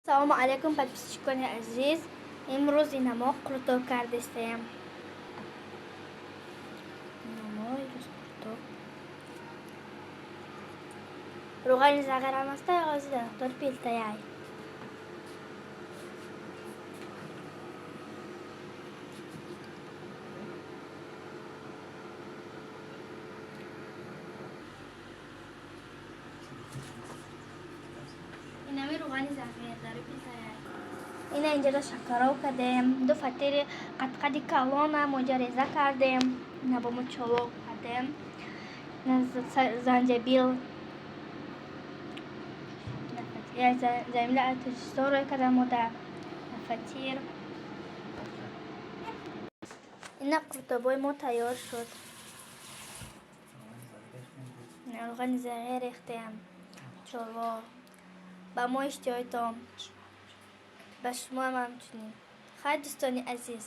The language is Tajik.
Салому алайкум, подписчикони азиз. Имрӯз инамо қурутоб кардистаем. Инамо имрӯз қурутоб. Руғани зағирам аста, ози дар пилтаяй. Инами руғани зағир дар пилтаяй. Ина инҷода шакаров кардем, ду фатири қадқади калона моҷа реза кардем, ина бо мо чолок кардем, занҷабил, замила тоҷикистон рӯй кардам мода фатир. Ина қуртобои мо тайёр шуд. Руғани зағир рехтем, чоло. Ба мо иштиҳоитон. Ба шумоам ҳамчунин. Хайр, дӯстони азиз.